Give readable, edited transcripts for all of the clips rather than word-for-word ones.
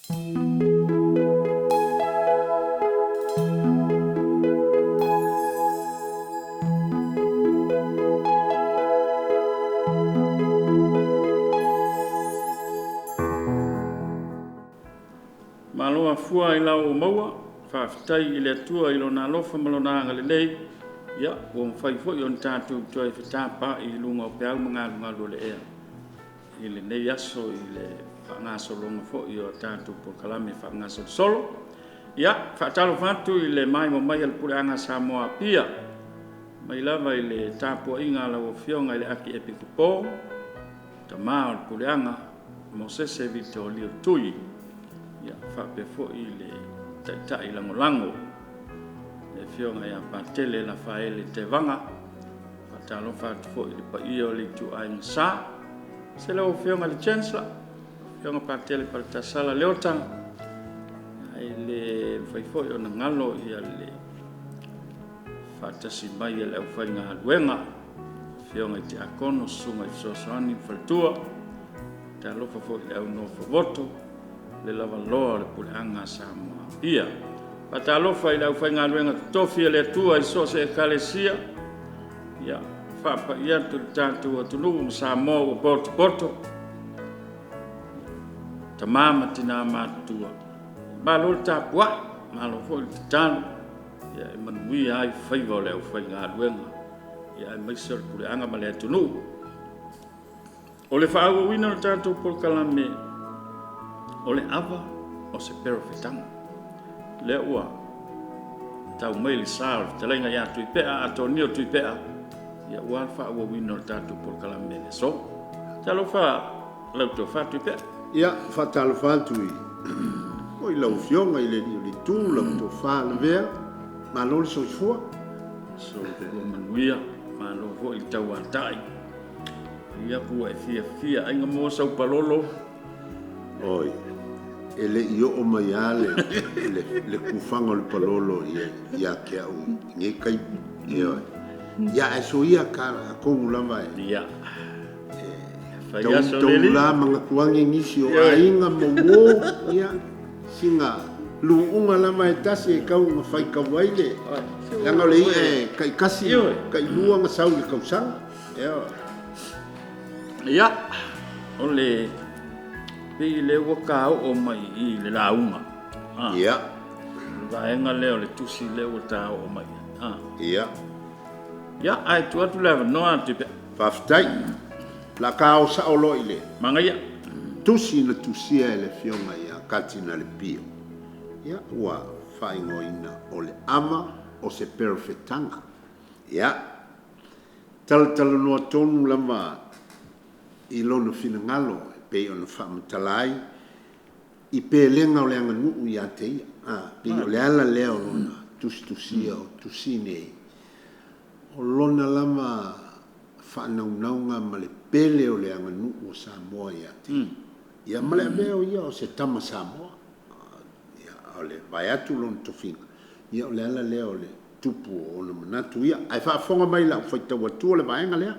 Malo afua ailao ua maua, faafetai i le Atua i Lona alofa ma Lona agalelei ua mafai foi ona tatou toe fetapai i luga o peau ma galugalu o le ea i lenei aso i le faagasologa foi o a tatou polokalame faagasolosolo. Ia, e faatalofa atu i le maimoa mai a le Puleaga a Samoa a Apia, mai lava i le tapuaiga a lau Afioga i le Akiepikopo, Tama o le Puleaga Mosese Vitolio Tui, faapea foi le Taitai Lagolago le Afioga ia Patele Lafaele Tevaga. Faatalofa atu foi i le paia o le Ituaiga Sa, aemaise lau Afioga i le Chancellor, Afioga Patele Paletasala Leota, e le mafai foi ona galo le faatasi mai a le aufaigaluega, afioga i Tiakono, Susuga i Fesoasoani ma Faletua. Talofa foi i le au nofo voto, le lavaloa o le Puleaga a Samoa a Apia. Faatalofa i le aufaigaluega totofi a le Atua i so o se Ekalesia, ia, faapai atu i le tatou atunuu ma Samoa ua potopoto, tama ma tina matutua, malo le tapuai, malo foi le tatalo, ia e manuia ai faiva o le aufaigaluega, aemaise o le puleaga ma le atunuu. O le faaauauina o le tatou polokalame, o le ava o se perofetaga. Lea ua tau mai le sa o le fetalaiga ia Tuipea Atonio Tuipea, aua le faaauauina o le tatou polokalame i le aso. Talofa lau tofa Tuipea. Ia, faatalofa atu i lau Afioga i le Alii o le Itu, lau Tofa Lavea, malo le soifua. Soifua manuia, malo foi le tauatai. Ia ua e fiafia aiga maua sau palolo. Oi, e le i oo mai lava le kufaga o le palolo ia te au i lenei taimi. Ioe. Ia ae soia atonu lava e taugula manatu ane nisi o aiga ma uo, ia sina luuga lava e tasi e tau ina faitau ai le leaga o le i'a e taitasi tailua ona sau i le tausaga. Ioe. Ia, o le pei lea ua taoo mai i i le lauga. Ia. Le vaega lea o le tusi lea ua taoo mai. Ia. Ia, ae tuu atu le avanoa Tuipea. Faafetai. O le a ta o sao loa i le Magaia. tusi na tusia e le Afioga ia Katinale Pio. Ia, ua faaigoaina o le ava o se perofetaga. Ia, talatalanoa tonu lava i lona finagalo e pei ona faamatala ai i pelega o le aganuu ia te ia. Pei o le ala lea o lona tusitusia o tusi nei, o lona lava faanaunauga ma le pele o le aganuu a Samoa ia te ia. Ia ma le avea o ia o se tama Samoa. Ia, o le vaeatu lona tofiga, ia o le ala lea o le tupu o ona manatu ia. Ae faafofoga mai i lau faitau atu o le vaega lea.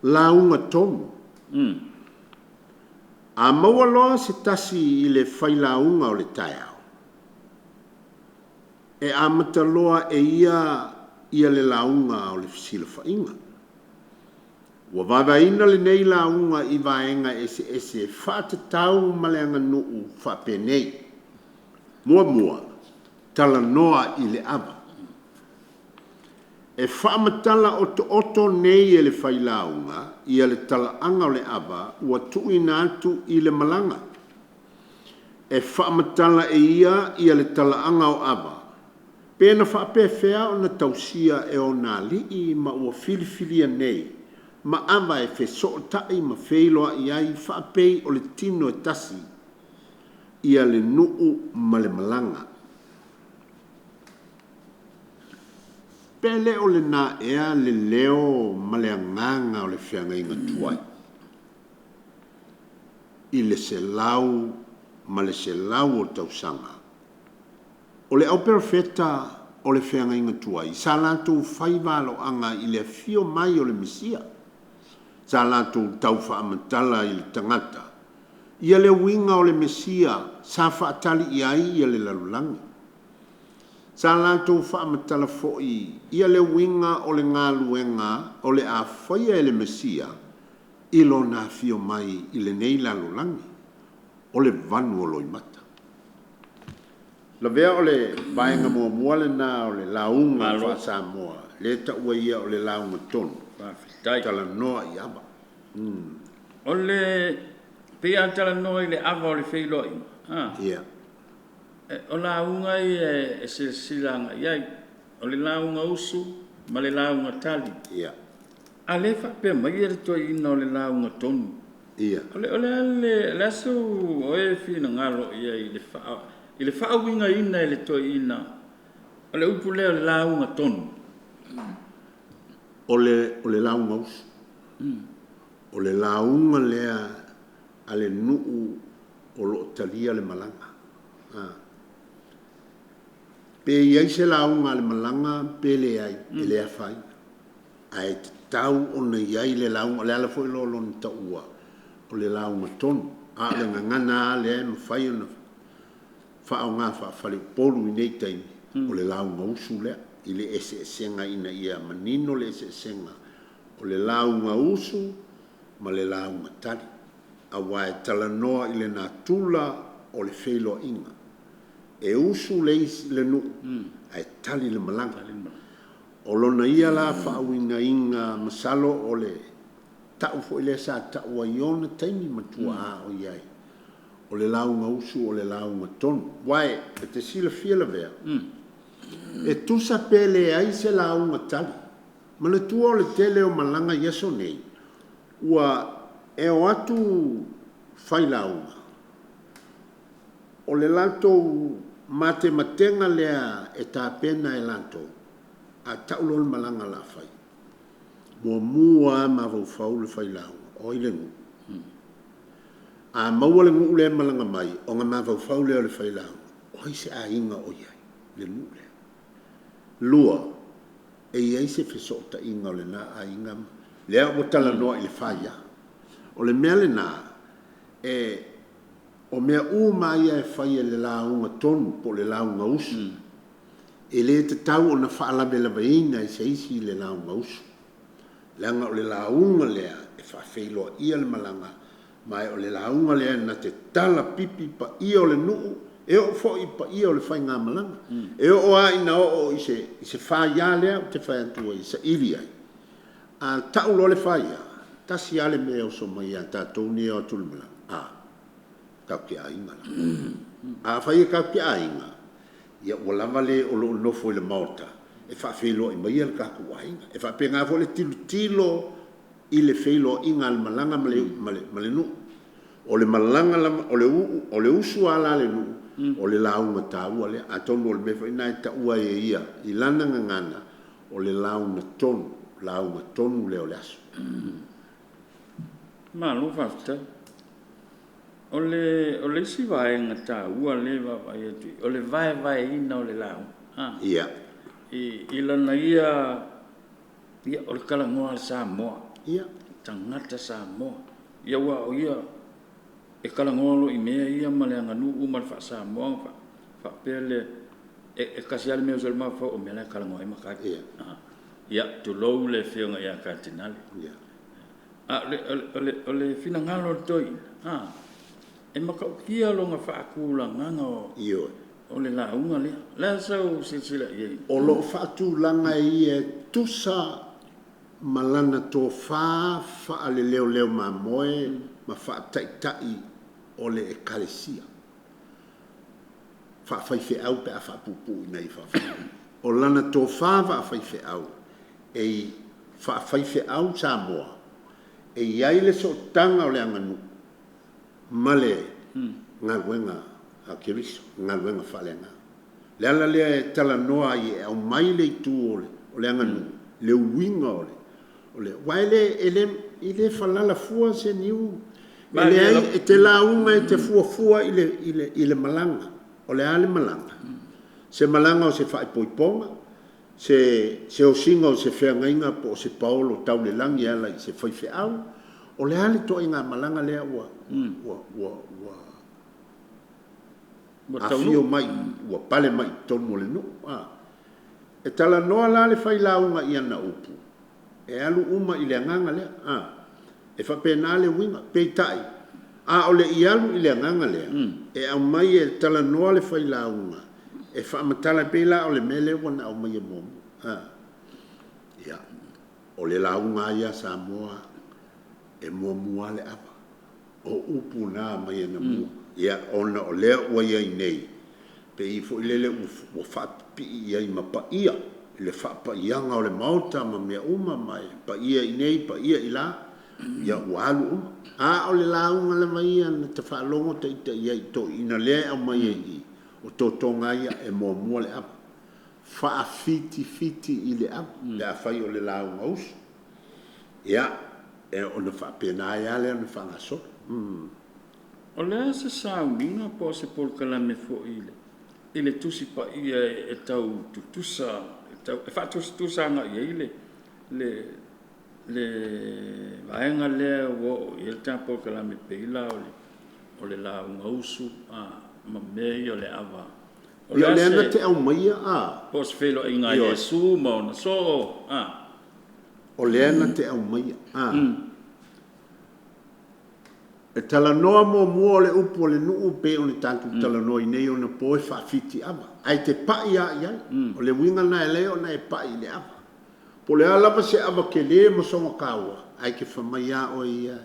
Lauga tonu. A maua loa se tasi i le failauga o le taeao, e amata loa e ia ia le lauga o le fesilafaiga. Ua vaevaeina lenei lauga i vaega eseese faatatau ma le aganuu faapenei. Muamua, talanoa i le ava. E faamatala otooto nei e le failauga ia le talaaga o le ava ua tuuina atu i le malaga. E faamatala e ia ia le talaaga o ava, pe na faapefea ona tausia e ona alii ma ua filifilia nei ma ava e fesootai ma feiloai ai faapei o le tino e tasi ia le nuu ma le malaga. Pe le o lena ea le leo ma le agaga o le feagaiga tuai i le 100 ma le 100 o tausaga o le au perofeta o le feagaiga tuai sa latou fai valoaga i le afio mai o le Mesia, sa latou tau faamatala i le tagata ia le uiga o le Mesia sa faatali i ai ia le lalolagi. Sa latou faamatala foi ia le uiga o le galuega o le a faia e le Mesia i lona afio mai i lenei lalolagi, o le vanu o loimata. Lavea o le vaega muamua lena o le lauga faa-Samoa, lea e taua ia o le lauga tonu. Faafetai. Talanoa i ava. O le pei a talanoa i le ava o le feiloaiga, Ia. O lauga ia e silasila agai i ai, o le lauga usu ma le lauga tali. Ia. A lea e faapea mai le toeaina o le lauga tonu. Ia. O le a le a sau oe finagalo i ai i le faauigaina e le toeaina o le upu lea o le lauga tonu? O le lauga usu. O le lauga lea a le nuu o lo o talia le malaga. Pe i ai se lauga a le malaga pe leai, e le afaina. Ae tatau ona i ai le lauga, o le ala foi lea o lona taua, o le lauga tonu. A o le gagana lava lea e mafai ona faaaoga faafaleupolu i nei taimi, o le lauga usu lea, i le eseesega ina ia manino le eseesega o le lauga usu ma le lauga tali. Aua e talanoa i le natura o le feiloaiga. E usu le isi le nuu, ae tali le malaga. O lona ia la faauigaina, masalo o le tau foi lea sa taua i ona taimi matua'a o i ai, o le lauga usu o le lauga tonu. Aua e te silafia lavea, e tusa pe leai se lauga tali. Manatua o le tele o malaga i aso nei, ua e o atu failauga, o le latou matematega lea e tapena e latou, a tau loa le malaga o le a fai, muamua lava mafaufau le failauga, o ai le nuu? A maua le nuu lea e malaga mai, ona mafaufau lea o le failauga, o ai se aiga o i ai le nuu lea? Lua, e i ai se fesootaiga o lena aiga, lea ua talanoa i le faia. O le mea lena, e o mea uma ia e fai e le lauga tonu po o le lauga usu, e le tatau ona faalavelaveina e se isi le lauga usu. Leaga o le lauga lea e faafeiloaia le malaga, ma o le lauga lea na te talapipi paia o le nuu, e oo foi i paia o le faigamalaga. E oo lava ina oo i se faia lea ou te fai atu ai, e saili ai. A tau loa le faia, tasi lava le mea e oso mai ia tatou nei e o atu i le malaga, a, tatou te aiga la. Afai e tatou te aiga, ia ua lava le o lo o nofo i le maota e faafeiloai maia le tatou aiga. E faapena foi le tilotilo i le feiloaiga a le malaga ma le nuu. O le malaga lava, o le usu lava la a le nuu, o le lauga taua lea. Atonu o le mea foi lena e taua ai e ia i lana gagana, o le lauga tonu, lauga tonu lea o le aso. Malo faafetai. O le isi vaega taua lea e vaavaai atu i i, o le vaevaeina o le lauga. Ia. I lana ia, ia o le talanoa a le Samoa. Ia. Tagata Samoa. Ia aua o ia e talanoa loa i mea ia ma le aganuu ma le faa-Samoa faapea lea, e tasi lava le mea e oso ai i le mafaufau o mea la e talanoa ai matai. Ia. Ia, tulou le afioga ia Katinale. Ia. A o le finagalo o le toeaina, e matautia lona faatulagaga o le lauga lea. O le a sau silasila i ai? O lo o faatulaga e ia e tusa ma lana tofa faaleleoleo mamoe ma faataitai o le ekalesia. Faafaifeau pe a faapuupuu ina ia faafeau. O lana tofa faafaifeau, e faafaifeau Samoa, e i ai le sootaga o le aganuu ma le galuega a Keriso, galuega faaleagaga. Le ala lea e talanoa ai e aumai le itu o le aganuu, le uiga o le aua e le falala fua se niu. E leai, e te lauga e te fuafua i le malaga. O le a le malaga? Se malaga o se faaipoipoga, se osiga o se feagaiga po o se paolo tau le lagi e ala i se faifeau. O le a le ituaiga malaga lea ua Afio mai, ua pale mai i totonu o le nuu. E talanoa la le failauga i ana upu, e alu uma i le agaga lea. E faapena le uiga. Peitai, a o le i alu i le agaga lea, e aumai e talanoa le failauga, e faamatala, e pei la o le mea lea ua na aumaia muamua. Ia, o le lauga lava ia a Samoa, e muamua lava le ava. O upu na mai anamua. Ia, ona o lea ua i ai nei, pei foi lele ua faapipii i ai ma paia, i le faapaiaga o le Maota ma mea uma, ma e paia i inei, paia i la, ia ua alu uma. A o le lauga lava ia na ta faalogo ita i ai i toeaiina lea e aumai ai i i, o totoga lava ia, e muamua le ava. Faafitifiti i le ava, pe afai o le lauga usu. Ia, e ona faapena ai lava lea ona faagasolo. O le a se sauniga po o se polokalame foi i le Tusi Paia e tau tutusa, e faatusatusa agai i ai le vaega lea ua oo i ai le ta polokalame, pei la o le lauga usu ma mea ia o le ava. O le a se... na te aumaia a? Po o se feiloaiga a Iesu ma ona soo. O lea na te aumaia a? E talanoa muamua o le upu a le nuu pei ona tatou talanoa i nei ona po e faafiti ava, ae te pai lava i ai. O le uiga lena e ala ai ona e pai i le ava. Po o le a lava se ava tele ma sona taua, ae te fai mai lava oe ia,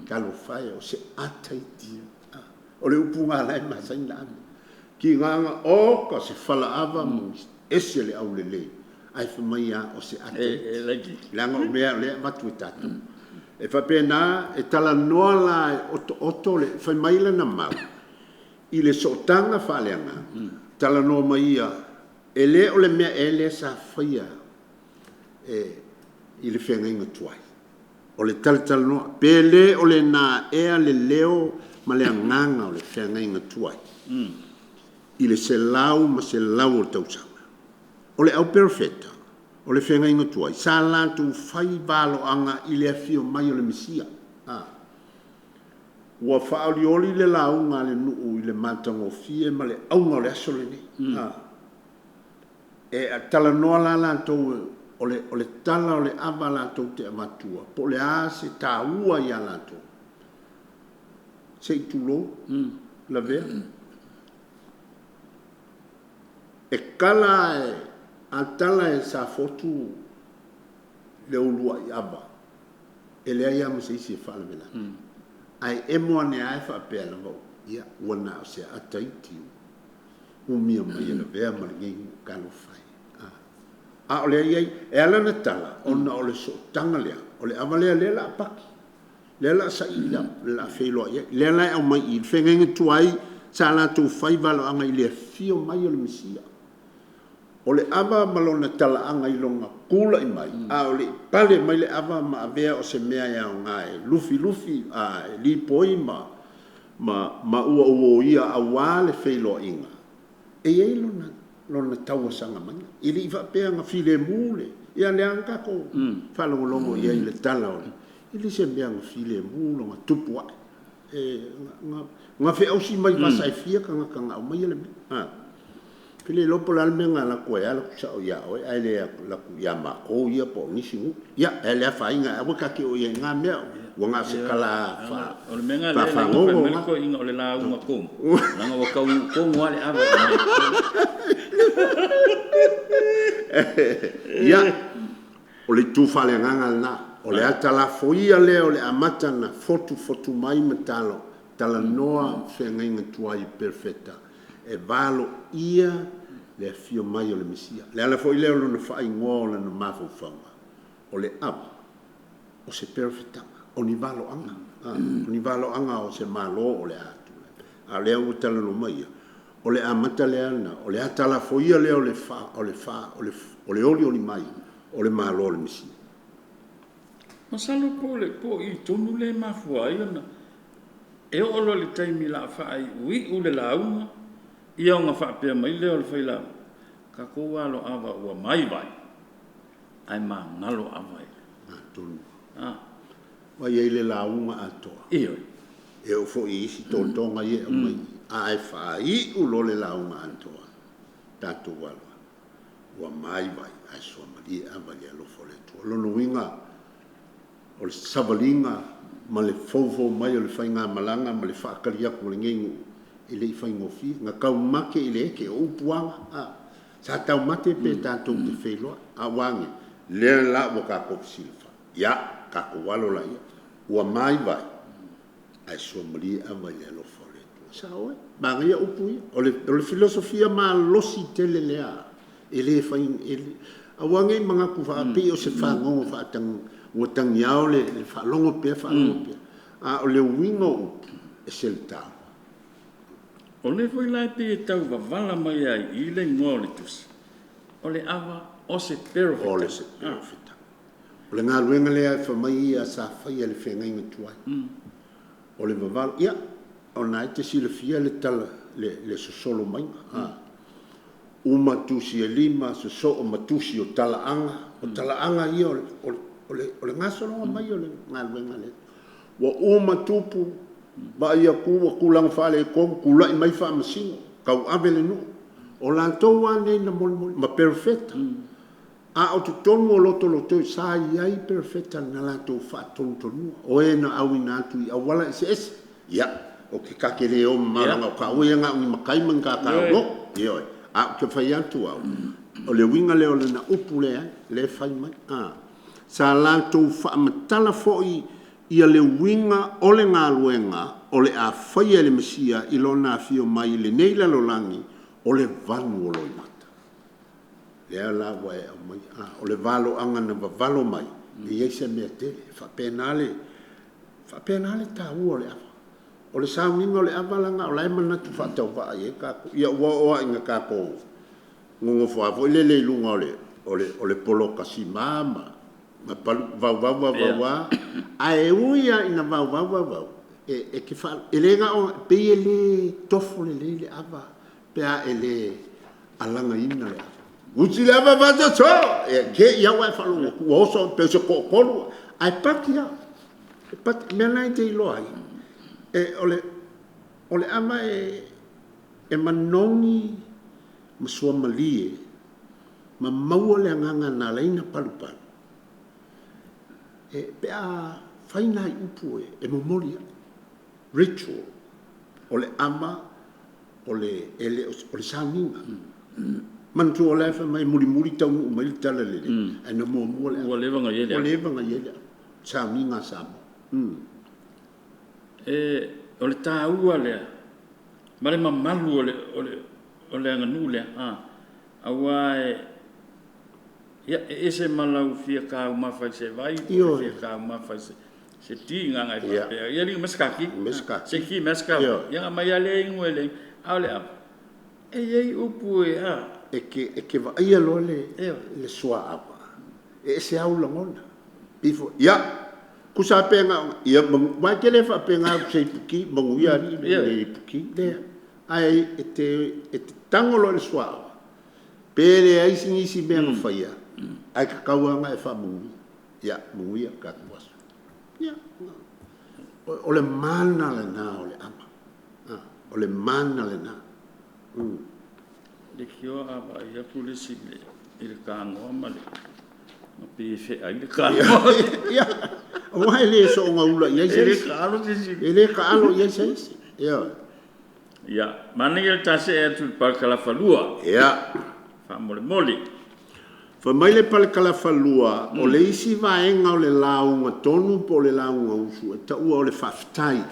talofa e, o se ata iti. O le upu lena o la e masani ona ave. Tiga na oka se falaava ma ese le aulelei, ae fai mai lava o se ata iti. Leaga o mea o lea e avatu e tatou. E faapena, e talanoa la e otooto le, fai mai lana mau, i le sootaga faaleagaga, talanoa mai ia, e le o le mea ea lea sa faia e, i le feagaiga tuai. O le talatalanoa, pe le o lena ea le leo ma le agaga o le feagaiga tuai i le selau ma selau o tausaga. O le au perofeta o le feagaiga tuai, sa latou fai valoaga i le afio mai o le Mesia. Ua faaolioli le lauga a le nuu i le matagofie ma le auga o le aso lenei. E talanoa la latou o le tala o le ava latou te avatua, po o le a se taua ia latou. Se i tulou, lavea. E kala e, a tala e Safotu le uluai ava, e leai lava ma se isi e faalavelave. Ae emo ane lava e faapea lava, ia, ua na o se ata iti umia mai e lavea ma lenei nuu, talofa e. A o lea e i ai, e ala ona tala, ona o le sootaga lea, o le ava lea o lea o le a paki, lea o le a saili, o le a feiloai ai. Lea la e aumai i i, le feagaiga tuai sa latou fai valoaga i le afio mai o le Mesia. O le ava ma lona talaaga i lona tulai mai, a o le i pale mai le ava ma avea o se mea e aoga e lufilufi, e lipoi ma uauoia aua le feiloaiga, e i ai lona tauasaga maiga. E le i faapea na filemu le... Ia lea na tatou faalogologo i ai i le tala o le... E le se mea na filemu lona tupu ae. E, na feausi mai vasa e fia tagata na aumaia le mea. Ou te le iloa po o le a le mea na alu atu ai lava alu atu sao ia oe ae le alu atu ia matou ia po o nisi nuu. Ia, e le afaina, aua ta te oo i ai i na mea, ua na o se tala O le mea lena lea e fai mai le toeaina o le lauga tonu, leaga ua taunuu tonu lava le ava i inei i totonu. Ia, o le itu faaleagaga lena. O le ata lafoia lea o le amata na fotufotu mai ma talanoa feagaiga tuai perofeta e valoia le afio mai o le Mesia. O le ala foi lea o lona faaigoa o lana mafaufauga, o le ava, o se perofetaga, o ni valoaga, o ni valoaga o se Malo o le a tulai mai. A o lea ua talanoa mai ia, o le amata lea na, o le ata lafoia lea o le fa, o le fa, o le, o le olioli mai o le Malo o le Mesia. Masalo po o i tonu lea e mafua ai ona e oo loa i le taimi o le a faaiuiu le lauga, ia ona faapea mai lea o le failauga, tatou alo ava ua mai vai, ae magalo ava i le. Atonu. Ua i ai le lauga atoa. Ioe. E oo foi i isi totoga ia e aumai. Ae faaiu loa le lauga atoa, tatou alo atu, ua maivai ae suamalie ava i le alofa o le Atua. O lona uiga, o le savaliga ma le foufou mai o le faigamalaga ma le faatali atu a lenei nuu, e le i faigofie. Na taumate i le eke, o upu lava na. Sa taumate pe tatou te feiloai, a ua a nei? Lea la ua tatou fesilafai, ia tatou alo laia, ua maivai ae suamalie ava i le alofa o le Atua. E sao ai, manaia upu ia. O le filosofia malosi tele lea e le fai, aua ne i manatu faapei o se fagogo ua tagiao le faalogo pea faalogo pea, a o le uiga o upu, e ese le taua. O lea foi la e pei e tau vavala mai lava i i le igoa o le tusi, o le ava o se perofeta. O le se perofeta. O le galuega lea e fai mai ia sa faia e le feagaiga tuai. O le vavalo, ia, o lena e te silafia le tala, le sosolo maiga. Uma tusi e 5, sosoo ma tusi o talaaga. O talaaga ia o le gasologa mai o le galuega a le Atua. Ua uma tupu, vaai atu ua tulaga faaletonu, tulai mai faamasino, tauave le nuu. O latou lava nei na molimoli, ma perofeta. A o totonu o lotolotoi, sa i ai perofeta na latou faatonutonua, o e na auina atu i auala eseese. Ia, ou te ta te le o mamao leaga o taua ia na o ni matai ma ni tata o lotu. Ioe. A ou te fai atu au, o le uiga lea o lana upu lea, lea e fai mai. Sa latou faamatala foi ia le uiga o le galuega o le a faia e le Mesia i lona afio mai i lenei lalolagi, o le vanu o loimata. Lea la ua e aumaia, o le valoaga na vavalo mai, e i ai se mea tele. E faapena le, faapena le taua o le ava. O le sauniga o le ava leaga o la e manatu faatauvaa i ai tatou. Ia ua oo lava ina tatou nonofo lava foi lele i luga o le poloka sima ma palu, vauvau vauvau lava. Ae ui lava ina vauvau vauvau, e te e le na o, pei e le tofo lelei le ava pe a e le alagaina le ava. Uti le ava vasoso! E te i lava ua e faalogo atu ua oso pei o se toatolu, ae pati lava. E pati. O le mea lena e te iloa ai, o le ava e manogi ma suamalie ma maua le agaga na ala ai ona palupalu, pe a fai nai upu e momoli ai, ritual. O le ava, o le sauniga. Manatua o la e fai mai e mulimuli taunuu mai le talalelei, ae na muamua le ava. Ua leva ona i ai le ava. Ua leva ona i ai le ava. Sauniga a Samoa. O le taua lea ma le mamalu o le aganuu lea, aua e ese ma lau fia taumafa i se vai, po o le fia taumafa i se ti gaga e faapea, ia alii ma se kaki, se ki ma se kaki, ia ona aumai lava lea inu e le, a o le ava, e i ai upu e, a. E te vaaia loa le suaava, e ese lava ou lagona. Pifo, ia, tusa lava pe na o, ia aua e te le faapena atu se iputi, manuia alii le iputi, leai. Ae e te tago loa i le suaava, pe leai nisi mea na faia, ae tatau lava ona e faamanuia. Ia, manuia le tatou aso. Ia, o le mana lena o le ava. O le mana lena. Leitioa a vaai atu le isi i le tanoa ma le ma pei e feai le tanoa. Ia, aua e le soona ula i ai se isi. E le taalo se isi. E le taalo i ai se isi. Ia. Ia, manaia le ta see atu i le parakalafa 2. Ia. Faamolemole. Fai mai le parakalafa 2, o le isi vaega o le lauga tonu po o le lauga usu e taua o le faafetai.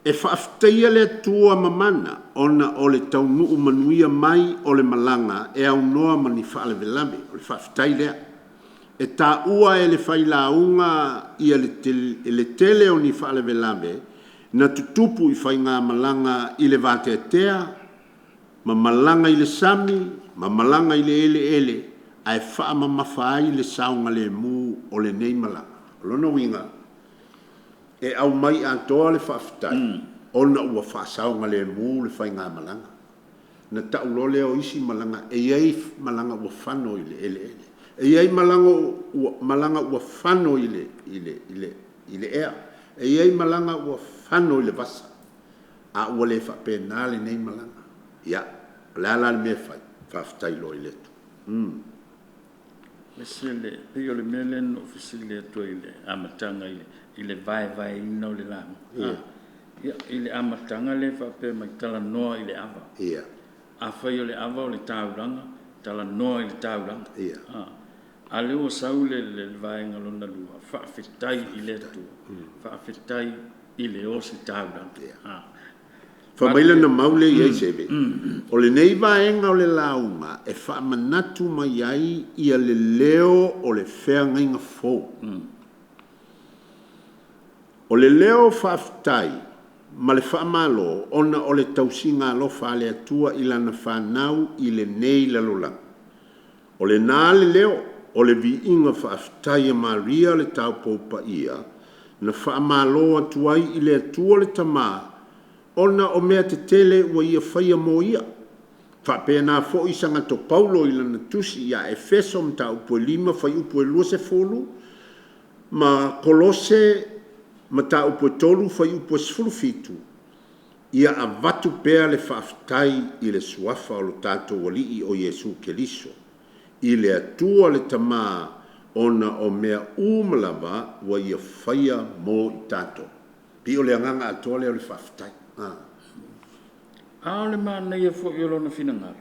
E faafetaia le Atua mamana ona o le taunuu manuia mai o le malaga e aunoa ma ni faalavelave. O le faafetai lea. E taua e le failauga ia le tele o ni faalavelave na tutupu i faigamalaga i le vateatea ma malaga i le sami ma malaga i le eleele ae faamamafa ai le saogalemu o lenei malaga. O lona uiga, e aumai atoa le faafetai ona ua faasaogalemu le faigamalaga. Na tau loa lea o isi malaga, e i ai malaga ua fano i le eleele, e i ai malaga ua fano i le ea, e i ai malaga ua fano i le vasa. A ua le faapena lenei malaga. Ia, o le a la le mea e fai? Faafetai loa i le Atua. Ese le, pei o le mea lea na ou fesili atu ai i le amataga i le vaevaeina o le lauga. Ia, i le amataga lea e faapea mai, talanoa i le ava. Afai o le ava o le taulaga, talanoa i le taulaga. A lea ua sau le vaega lona lua, faafetai i le Atua, faafetai i le ositaulaga. Fai mai lana mau lea i ai Seve, o lenei vaega o le lauga e faamanatu mai ai ia le leo o le feagaiga fou. O le leo faafetai ma le faamalo ona o le tausiga alofa a le Atua i lana fanau i lenei lalolagi. O lena le leo o le viiga faafetai a Maria le Taupou Paia na faamalo atu ai i le Atua le Tama ona o mea tetele ua ia faia mo ia. Faapena foi Sagatō Paulo i lana tusi ia Efeso mataupu e 5 fuaiupu e 20 ma Kolose mataupu e 3 fuaiupu e 17, ia avatu pea le faafetai i le suafa o lo tatou Alii o Iesu Keriso, i le Atua le Tama ona o mea uma lava ua ia faia mo i tatou. Pei o le agaga atoa lea o le faafetai. A o le manaia foi o lona finagalo,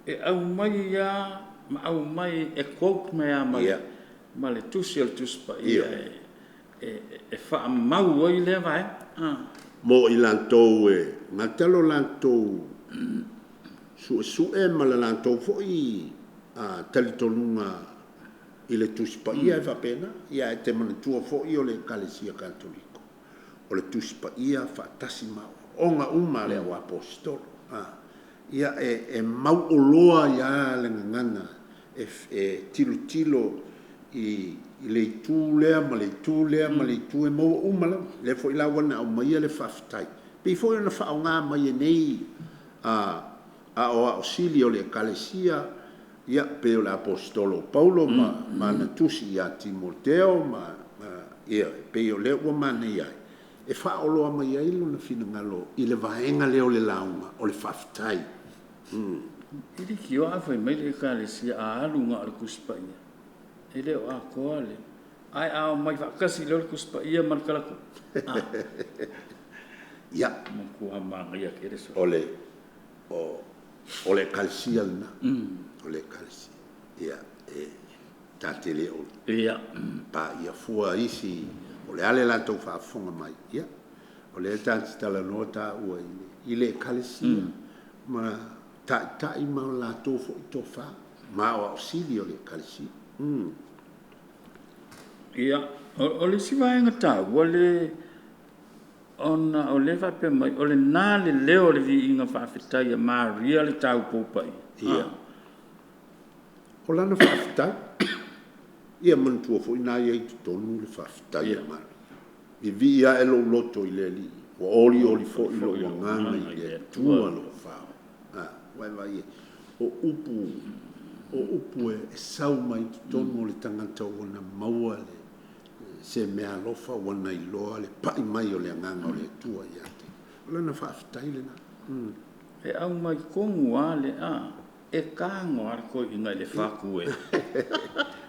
e aumai lava ma aumai, e quote mai lava ma le tusi o le Tusi Paia e faamau ai lea vaega. Mo i latou e gata lo latou suesue ma le latou foi talitonuga i le Tusi Paia e faapena. Ia ae te manatua foi o le Ekalesia Katoliko, o le Tusi Paia faatasi ma aoaoga uma a le auaposeitolo. Ia e mauoloa ai lava le gagana e tilotilo i le itu lea ma le itu lea ma le itu e maua uma lava. O lea foi la ua na aumaia le faafetai, pei foi ona faaaoga mai e nei aoao sili o le Ekalesia, ia pei o le Aposetolo o Paulo ma ana tusi ia Timoteo ma e pei o lea ua manaia ai, e faaoloa mai ai lona finagalo i le vaega lea o le lauga o le faafetai. E leitioa a fai mai le Ekalesia a alu na o le Tusi Paia, e le o atoa le... Ae a omai faatasi loa le Tusi Paia ma le Tala Ia, matua manaia tele. O le o le Ekalesia lena. O le Ekalesia. Ia, e ta te le o paia fua isi, o le a le latou faafofoga mai, ia, o lea ta te talanoa taua i le Ekalesia ma taitai ma latou foi tofa ma aoao sili o le Ekalesia. Ia, o le isi vaega taua le ona o lea faapea mai, o lena le leo o le viiga faafetai a Maria le Taupou Paia. Ia. O lana faafetai. Ia manatua foi na ia i totonu le faafetai a Maria. Vivii ae lou loto i le Alii, ua olioli foi lou agaga i le Atua lou Faaola. Ua e vaai i ai, o upu e sau mai totonu o le tagata ua na maua le se meaalofa ua na iloa le pai mai o le agaga o le Atua ia te ia. O lana faafetai lena. E aumai tonu lava le e tago lava le toeaina i le fatu e.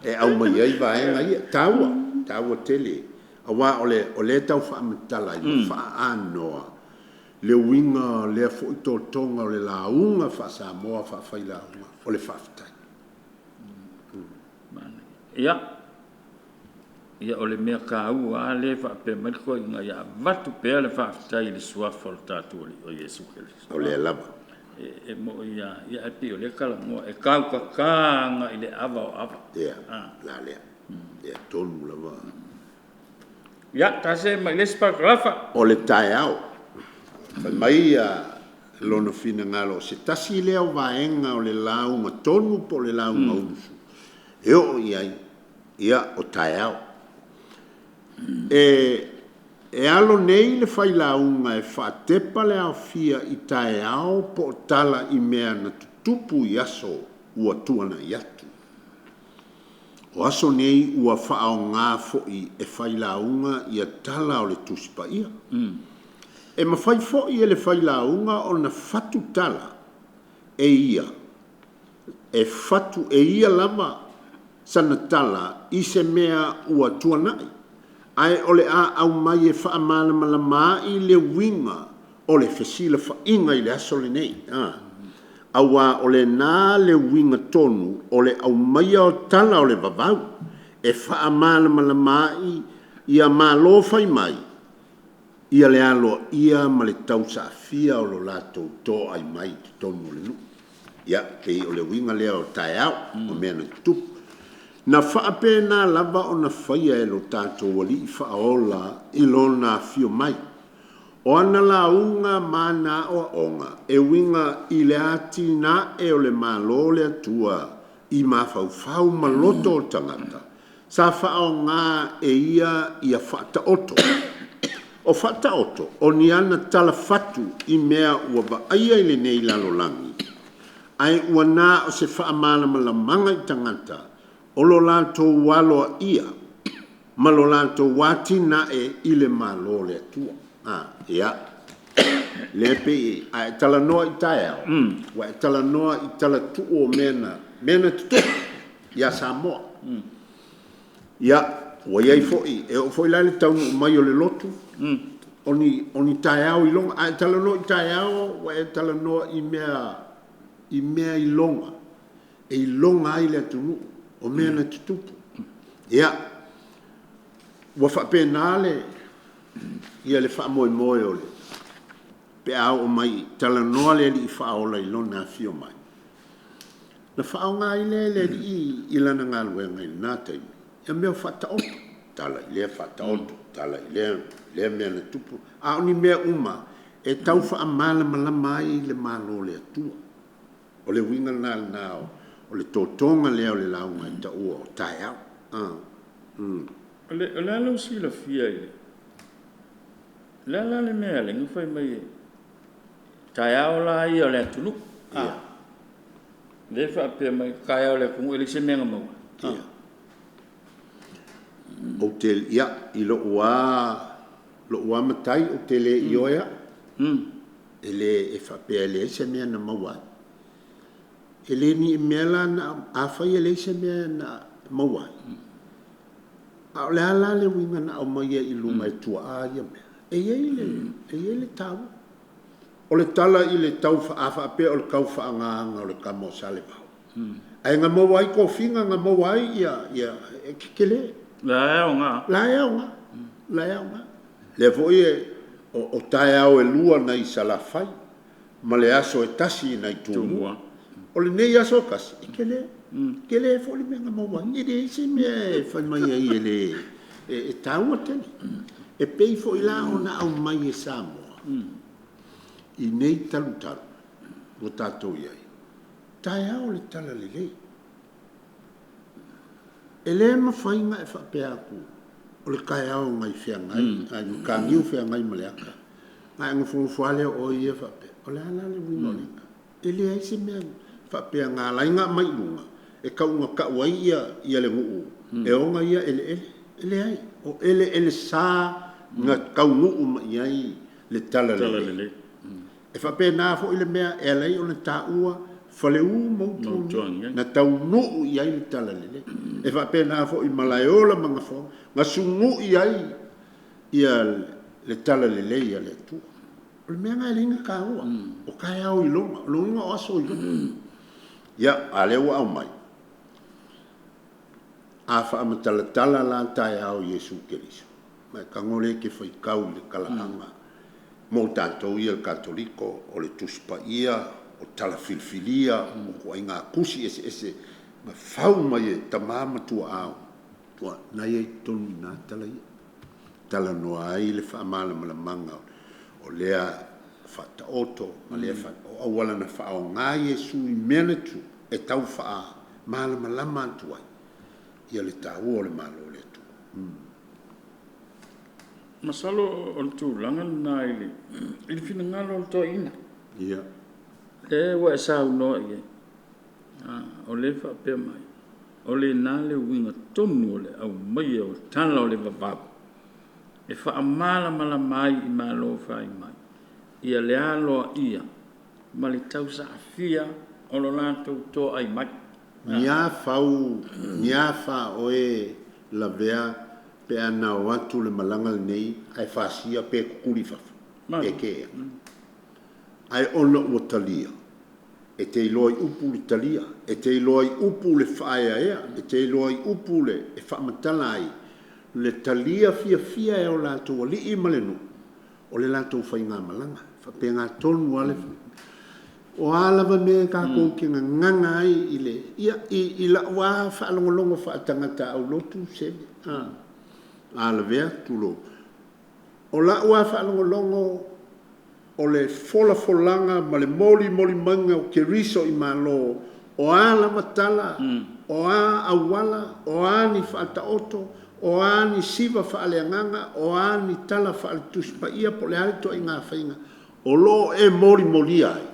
E aumai ai vaega ia. Taua, taua tele. Aua o lea e tau faamatala ai ma faaanoa le uiga o lea foi totoga o le lauga faa-Samoa faafailauga o le faafetai. Ia, ia o le mea taua lava lea e faapea mai le toeaina, ia avatu pea le faafetai i le suafa o le tatou Alii o Iesu Keriso. O lea lava. E moi lava, ia ae pei o lea e talanoa, e tautata agai i le ava o ava. Ia, la lea. Ia tonu lava. Ia, ta see mai le isi parakalafa. O le taeao. Fai mai lona finagalo, o se tasi lea o vaega o le lauga tonu po o le lauga ulusu e oo i ai, ia, o taeao. E alo nei le failauga e faatepa le aofia i taeao po o tala i mea na tutupu i aso ua tuanai atu. O aso nei ua faaaoga foi e failauga ia tala o le Tusi Paia. E mafai foi e le failauga ona fatu tala e ia, e fatu e ia lava sana tala i se mea ua tuanai, ae o le a aumai e faamalamalama ai le uiga o le fesilafaiga i le aso lenei. Auā o lena le uiga tonu o le aumaia o tala o le vavau e faamalamalama ai ia Malo fai mai ia le aloaia ma le tausaafia o lo latou toai mai i totonu o le nuu. Ia, pei o le uiga lea o taeao o mea na tutupu. Na faapena lava ona faia e lo tatou Alii Faaola i Lona afio mai. O ana lauga ma ana aoaoga e uiga i le atinae o le Malo o le Atua i mafaufau ma loto o tagata, sa faaaoga e ia ia faataoto. O faataoto, o ni ana tala fatu i mea ua vaaia i lenei lalolagi, ae ua na o se faamalamalamaga i tagata o lo latou aloaia ma lo latou atinae i le Malo o le Atua. Ia, lea e pei a e talanoa i taeao, ua e talanoa i tala tuu o mea na, mea na tutupu ia Samoa. Ia, ua i ai foi, e oo foi la i le taunuu mai o le lotu, o ni, o ni taeao iloga. A e talanoa i taeao, ua e talanoa i mea, i mea iloga, e iloga ai le atunuu, o mea na tutupu. Ia, ua faapena le, ia le faamoemoe o le, pe a oo mai talanoa le Alii Faaola i Lona afio mai, na faaaoga ai lea e le Alii i Lana galuega i lena taimi, ia mea o faataoto, tala i lea faataoto, tala i lea, lea mea na tupu, a o ni mea uma e tau faamalamalama ai le Malo o le Atua. O le uiga lena lena o le totoga lea o le lauga e taua o taeao. O le, o le a lou silafia i le, o le a la le mea e ala ai ona fai mai e taeao la ia o le atunuu, a, lea e faapea mai taeao o le atunuu e leai se mea na maua. Ia. Ou te, ia, i lou lava, lou lava matai ou te le ioe au, e le e faapea e leai se mea na maua ai. E le ni mea la na, afai e leai se mea na maua ai, a o le a la le uiga na aumai ai i luga e tuaa ia mea? E i ai le, e i ai le taua. O le tala i le tau, a faapea o le tau faaagaaga o le tama o Salevao, ae na maua ai tofiga, na maua ai ia, ia, e tetele. La e aoga. La e aoga, la e aoga. Lea foi e, o, o taeao e lua nai Salafai ma le aso e tasi nai Tumua. O lenei aso e tasi, e tele, tele foi le mea na maua ai. E leai se mea e fai mai ai e le, e, e taua tele. E pei foi la ona aumai e Samoa i nei talutalu ua tatou i ai, taeao le talalelei. E le mafai ona e faapea atu o le taeao nai feagai, nai mataniu feagai ma le ata, ona e nofonofo lava lea o oe ia faapea, o le a la le uiga o lea tala? E leai se mea faapea na ala ai ona aumai i luga e tau ina tau ai ia, ia le nuu e ona ia eleele. E leai, o eleele sa na taunuu mai ai le talalelei. E faapena foi le mea e ala ai ona taua Faleu ma Utuagiagi, na taunuu i ai le talalelei. E faapena foi i Malaeola ma Gafoaga, na sunui ai ia le talalelei a le Atua. O le mea lena e ala ai ona taua, o taeao iloga, o lona uiga o aso iloga. Ia, a o lea ua aumai, a faamatalatala la taeao o Iesu Keriso, ma e tago lea e te faitau i le talaaga mo tatou ia Katoliko, o le Tusi Paia, o tala filifilia, o ituaiga tusi eseese na fau mai e tama ma tuaa, ua na i ai i totonu i ina tala ia. Talanoa ai le faamalamalamaga o lea faataoto ma lea o auala na faaaoga Iesu i mea na tutupu e tau faamalamalama atu ai ia le taua o le Malo o le Atua. Masalo o le tulaga lena i le, i le finagalo o le toeaina. Ia. Lea ua e saunoa i ai, o lea e faapea mai, o lena le uiga tonu o le aumaia o tala o le vavau e faamalamalama ai i Malo fai mai. Ia le aloaia ma le tausaafia o lo latou toai mai. Ni a fau, ni a fa oe lavea pe a na o atu le malaga lenei ae fasia pe tutuli i fafo, pe kea. Ae ona ua talia, e te iloa i upu le talia, e te iloa i upu le faaeaea, e te iloa i upu le e faamatala ai le talia fiafia e o latou alii ma le nuu o le latou faigamalaga. E faapena tonu lava le O a lava mea tatou te gagana ai i le, ia, i lau lava faalogologo faatagata aulotu Seve, a lavea, tulou. O lau lava faalogologo o le folafolaga ma le molimoli maiga o Keriso i Malo, o a lava tala, o a auala, o a ni faataoto, o a ni siva faaleagaga, o a ni tala faale-Tusi Paia po o le a le ituaiga faiga o lo o e molimolia ai,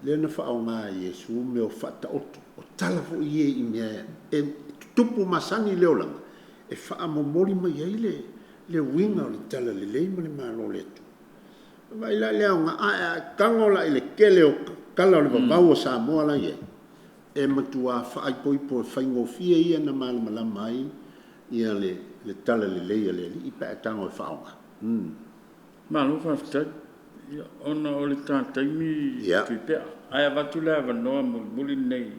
lea na faaaoga e Iesu mea o faataoto, o tala foi ia i mea e tutupu masani i le olaga, e faamomoli mai ai le uiga o le talalelei ma le Malo o le Atua. Vaai la i le aoga, a e tago la i le tele o tala o le vavau a Samoa la e i ai, e matua faaipoipo e faigofie ia ona malamalama ai le talalelei a le Alii pe a e tago e faaaoga. Malo faafetai. Ia, ona o le ta taimi Tuipea, ae avatu le avanoa mulimuli lenei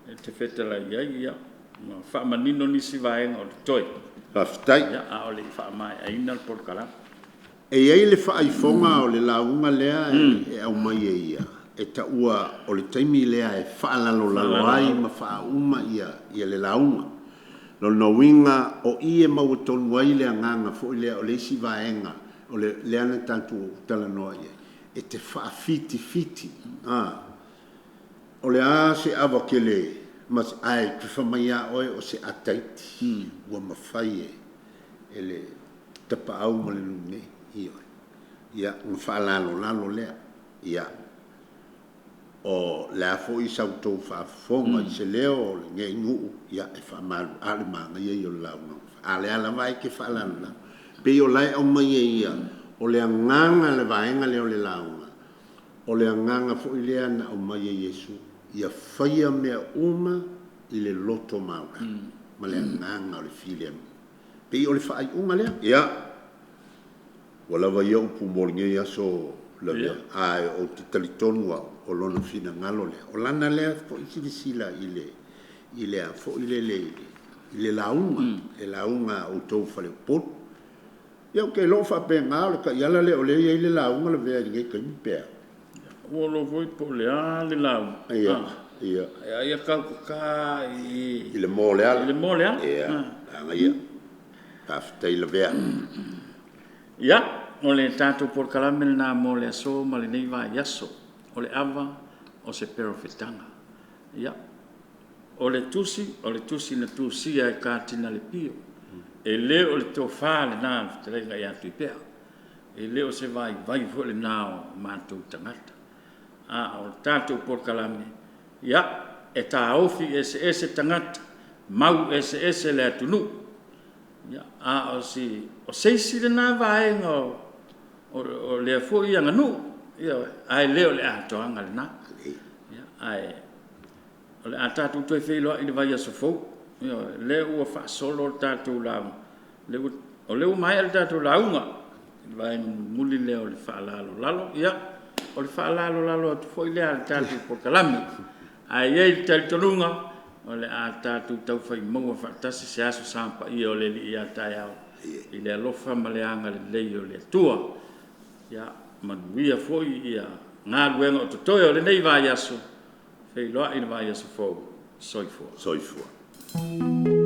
e te fetalai ai, ia, ma faamanino nisi vaega o totoe. Faafetai. Ia, a o le i faamaeaina le polokalame. E i ai le faaifoga o le lauga lea e aumai e ia, e taua o le taimi lea e faalalolalo ai ma faauma le lauga. Lona uiga o i e maua tonu ai le agaga foi lea o le isi vaega o lea na tatou talanoa i ai, e te faafitifiti. O le a se ava tele, ae te fai mai lava oe o se ataiti ua mafai e le tapaau ma le nuu nei. Ioe. Ia, ona faalalolalo lea. Ia, o le a foi sa outou faafofoga i se leo o lenei nuu, ia e faamalu, a o le manaia ia o le lauga. A o lea lava e te faalalolalo. E pei o la e aumai e ia, o le agaga le vaega lea o le lauga, o le agaga foi lea na aumai e Iesu, ia faia mea uma i le loto maualalo ma le agaga o le filemu. E pei o le faaiuga lea. Ia, ua lava ia upu mo lenei aso Lavea, ae ou te talitonu au, o lona finagalo lea, o lana lea foi silasila i le i le a foi lele i le lauga, le lauga a outou faleupolu. Ia ou te iloa o faapena, o le taiala lea o lea e i ai le lauga Lavea i lenei taimi pe a? Ua iloa foi po o le a le lauga. Ia, ia. Ae ia tautata i le moa o le ala. I le moa o le ala. Ia, manaia. Faafetai Lavea. Ia, o le tatou polokalame lena mo le aso ma lenei vaiaso, o le ava o se perofetaga. Ia, o le tusi, o le tusi na tusia e Katinale Pio. E le o le tofa lena a le fetalaiga ia Tuipea. E le o se vaivai foi lena o matou tagata. A o le tatou polokalame, ia, e taofi eseese tagata, mau eseese le atunuu. Ia, a o si, o se isi lena vaega o lea foi aganuu, ioe, ae le o le atoaga lena. Ia, ae o le a tatou toe feiloai i le vaiaso fou. Ioe, o lea ua faasolo le tatou lauga, o lea ua maea le tatou lauga i le vaega mulimuli lea o le faalalolalo. Ia, o le faalalolalo atu foi lea a le tatou polokalame. Ae i ai le talitonuga, o le a tatou taufai maua faatasi se Aso Sa paia o le Alii a taeao i le alofa ma le agalelei o le Atua. Ia manuia foi galuega o totoe o lenei vaiaso, feiloai i le vaiaso fou. Soifua. Soifua.